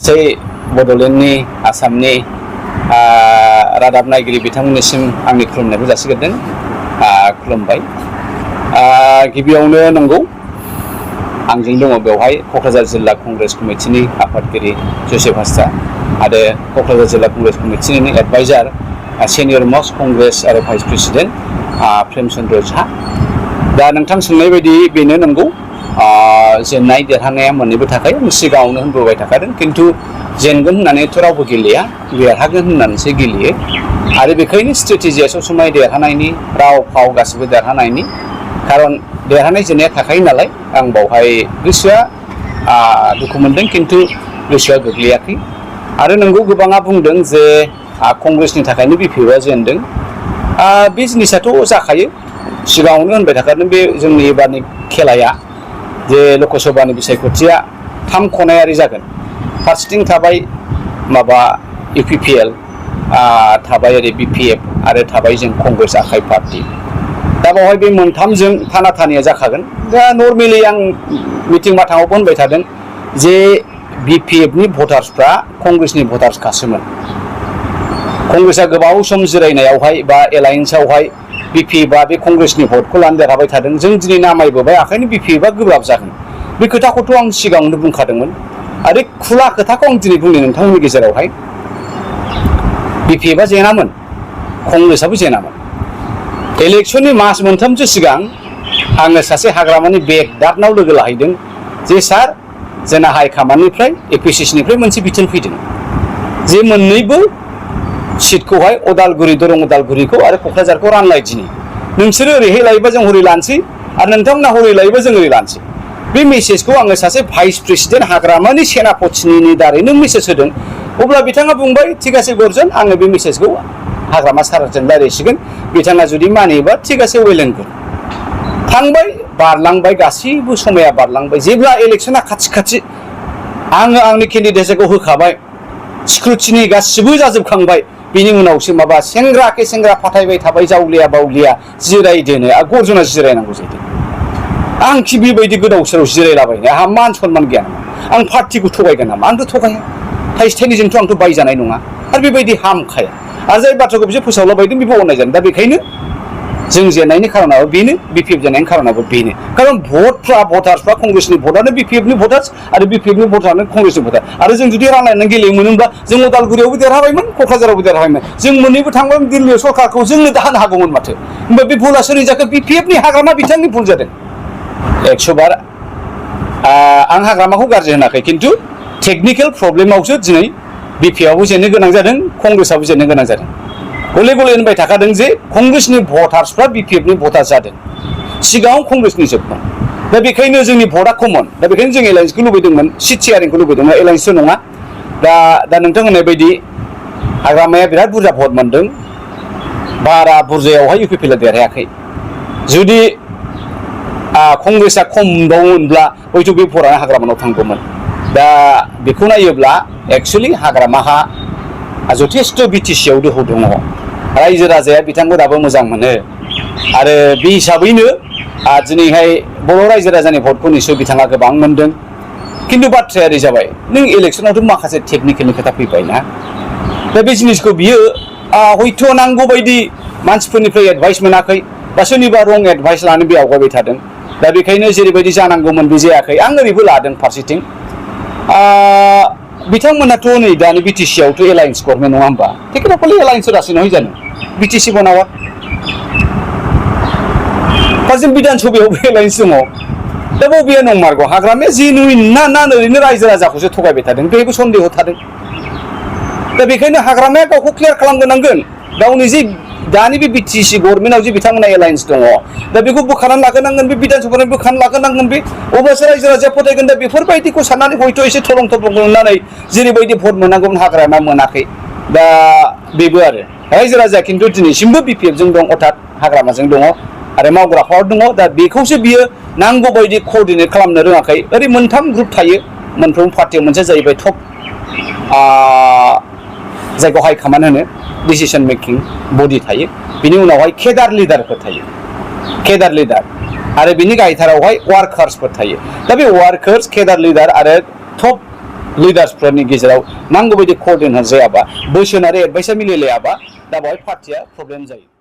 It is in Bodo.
सै बड'लेण्डनि आसामनि रादाब नायगिरि बिथांमोननिसिम आंनि खुलुमनायखौ जासिग्रोदों। खुलुमबाय। गिबियावनो नंगौ आंजों दङ बेवहाय क'क्राझार जिल्ला कंग्रेस कमिटिनि आफादगिरि जसेफ हास्रा आरो क'क्राझार जिल्ला कंग्रेस कमिटिनि एडभाइजार सिनियर मस्ट कंग्रेस आरो भाइस प्रेसिडेन्ट प्रेमचन्द्र झा। दा नोंथां सोंनाय बायदि बेनो नंगौ जेननाय देरहानाया मोननैबो थाखाय आं सिगाङावनो होनबोबाय थाखादों। खिन्थु जेनगोन होननानैथ' रावबो गेलेया, देरहागोन होननानैसो गेलेयो। आरो बेखायनो स्ट्रेटेजिया सब समाय देरहानायनि, राव फाव गासिबो देरहानायनि। खारन देरहानाय जेननाया थाखायो नालाय आं बावहाय गोसोआ दुखु मोनदों, खिन्थु गोसोआ गोग्लैयाखै। आरो नंगौ गोबाङा बुंदों जे कंग्रेसनि थाखायनो बिपिएफआ जेनदों। बे जिनिसाथ' जाखायो, सिगाङावनो होनबाय थाखादों। बे जोंनि एबारनि खेलाया जे लकसभानि बिसायख'थिया 3 खनायारि जागोन। फारसेथिं थाबाय माबा इउपिपिएल, थाबाय ओरै बिपिएफ आरो थाबाय जों कंग्रेस आखाइ पार्टी। दा बावहाय बे मोनथामजों थाना-थानिया जाखागोन। दा नर्मेलि आं मिटिं माथाङावबो होनबाय थादों जे बिपिएफनि भटार्सफ्रा कंग्रेसनि भटार्सखासोमोन। कंग्रेसआ गोबाव सम जिरायनायावहाय बा एलायेन्सआवहाय बिपिएफआ बे कंग्रेसनि भटखौ लानो देरहाबाय थादों। जों दिनै नामायबोबाय, ओंखायनो बिपिएफआ गोब्राब जागोन। बे खोथाखौथ' आं सिगाङावनो बुंखादोंमोन। आरो खुला खोथाखौ आं दिनै बुंनो नोंथांमोननि गेजेरावहाय, बिपिएफआ जेनामोन, कंग्रेसआबो जेनामोन। इलेक्सननि मास मोनथामसो सिगां आङो सासे हाग्रामानि बेगदारनाव लोगो लाहैदों जे सार जोंना हाइकामान्डनिफ्राय एपिसिसिनिफ्राय मोनसे बिथोन फैदों जे मोननैबो सिटखौहाय उदालगुरि, दरं उदालगुरिखौ आरो क'क्राझारखौ रानलायदिनि। नोंसोरो ओरैहाय लायोबा जों हरै लानोसै, आरो नोंथांमोना हरै लायोबा जों ओरै लानोसै। बे मेसेजखौ आङो सासे भाइस प्रेसिडेन्ट हाग्रामानि सेनापतिनि दारैनो मेसेज होदों। अब्ला बिथाङा बुंबाय थिग आसे गर्जन, आङो बे मेसेजखौ हाग्रामा सारजों रायज्लायसिगोन, बिथाङा जुदि मानियोबा थिग आसे वेल एन्ड गुड। थांबाय, बारलांबाय, गासैबो समाया बारलांबाय। जेब्ला इलेक्सना खाथि आङो आंनि केन्डिडेटखौ होखाबाय, स्क्रुटिनि गासिबो जाजोबखांबाय, बिनि उनावसो माबा सेंग्राखे सेंग्रा फाथायबाय थाबाय, जावलिया बावलिया जिरायदोनो। गर्जना जिरायनांगौ जाहैदों। आं खि बेबायदि गोदाव सोराव जिरायलाबायनो आंहा मान सनमान गैया नामा? आं पार्टिखौ थगायगोन नामा? आंथ' थगाया। थाइसे थाइनैजोंथ' आंथ' बायजानाय नङा। आरो बेबायदि हामखाया। आरो जाय बाथ्राखौ बिसोर फोसावलाबायदों बेबो अननाय जादों। दा बेखायनो जों जेननायनि खारनाबो बेनो, बिपिएफ जेननायनि खारनाबो बेनो। खारन भटार्सफ्रा कंग्रेसनि भटारनो बिपिएफनि भटार्स आरो बिपिएफनि भटारनो कंग्रेसनि भटार। आरो जों जुदि रानलायनानै गेलेयो मोनोब्ला जों उदालगुरियावबो देरहाबायमोन, क'क्राझारावबो देरहाबायमोन। जों मोननैबो थांबाय दिल्लीयाव सरकारखौ जोंनो दाहोनो हागौमोन माथो। होमबा बे भुला सोरनि जाखो? बिपिएफनि हाग्रामा बिथांनि भुल जादों। 100 बार आं हाग्रामाखौ गाज्रि होनाखै, खिन्थु टेकनिकेल प्रब्लेमावसो दिनै बिपिएफआबो जेननो गोनां जादों, कंग्रेसआबो जेननो गोनां जादों। गले गले होनबाय थाखादों जे कंग्रेसनि भटार्सफ्रा बिपिएफनि भटार जादों। सिगाङाव कंग्रेसनि जोबमोन। दा बेखायनो जोंनि भटआ कमन। दा बेखायनो जों एलायेन्सखौ लुबैदोंमोन, सिट शेयारिंखौ लुबैदोंमोन। एलायेन्सथ' नङा। दा नोंथां होननाय बायदि हाग्रामाया बिराद बुरजा भट मोनदों। बारा बुरजायावहाय इउपिपिएलआ देरहायाखै। जुदि कंग्रेसआ खम मोनबावोमोनब्ला हयथ' बे भटआ हाग्रामानाव थांगौमोन। दा बेखौ नायोब्ला एक्सुवेलि हाग्रामाहा जथेस्थ' बिटिसिआव दोहौ दङ। रायजो राजाया बिथांखौ दाबो मोजां मोनो। आरो बे हिसाबैनो दिनैहाय बर' रायजो राजानि भटखौ निस्सय बिथाङा गोबां मोनदों। खिन्थु बाथ्राया ओरै जाबाय, नों इलेक्सनावथ' माखासे टेकनिकेलनि खोथा फैबायना। दा बे जिनिसखौ बियो हयथ' नांगौ बायदि मानसिफोरनिफ्राय एडभाइस मोनाखै, बा सोरनिबा रं एडभाइस लानो बे आवगायबाय थादों। दा बेखायनो जेरैबायदि जानांगौमोन बे जायाखै। आं ओरैबो लादों फारसेथिं। बिथांमोनाथ' नै दानि बिटिसिआवथ' एलायेन्स गभर्नमेन्ट नङा होमबा? टेक्निकेलि एलायेन्स रासि नहै जानो बिटिसि बनावा। फारसेथिं बिधान सभायावबो एलायेन्स दङ। दा बबेया नंमारगौ? हाग्रामाया जेनुइन ना ओरैनो रायजो राजाखौसो थगायबाय थादों? बेबो सन्देह थादों। दा बेखायनो हाग्रामाया गावखौ क्लियार खालामग्रोनांगोन। गावनि जे दानि बे बिटिसि गभर्नमेन्टआव जे बिथांमोना एलायेन्स दङ, दा बेखौ बोखारनानै लाग्रोनांगोन। बे बिधान सभानिफ्राय बोखारनानै लाग्रोनांगोन। बे अब्लासो रायजो राजाया फोथायगोन। दा बेफोरबायदिखौ साननानै हयथ' एसे थलं थलं मोननानै जेरैबायदि भट मोननांगौमोन हाग्रामाया मोनाखै। दा बेबो आरो रायजो राजाया खिन्थु दिनैसिमबो बिपिएफजों दं, अर्थात हाग्रामाजों दङ आरो मावग्रा पावार दङ। दा बेखौसो बियो नांगौ बायदि क'र्डिनेट खालामनो रोङाखै। ओरै मोनथाम ग्रुप थायो मोनफ्रोम पार्टियाव। मोनसे जाहैबाय टप, जायखौ हाइकामान्ड होनो, डिसिसन मेकिं बडि थायो। बिनि उनावहाय केडार लिडारफोर थायो, केडार लिडार। आरो बिनि गाहायथारावहाय वार्कार्सफोर थायो। दा बे वार्कार्स, केडार लिडार आरो टप लिडार्सफोरनि गेजेराव नांगौ बायदि कोअर्डिनेट जायाबा बोसोन आरो एडभाइसआ मिलायलायाबा दा बेवहाय पार्टिया प्रब्लेम जायो।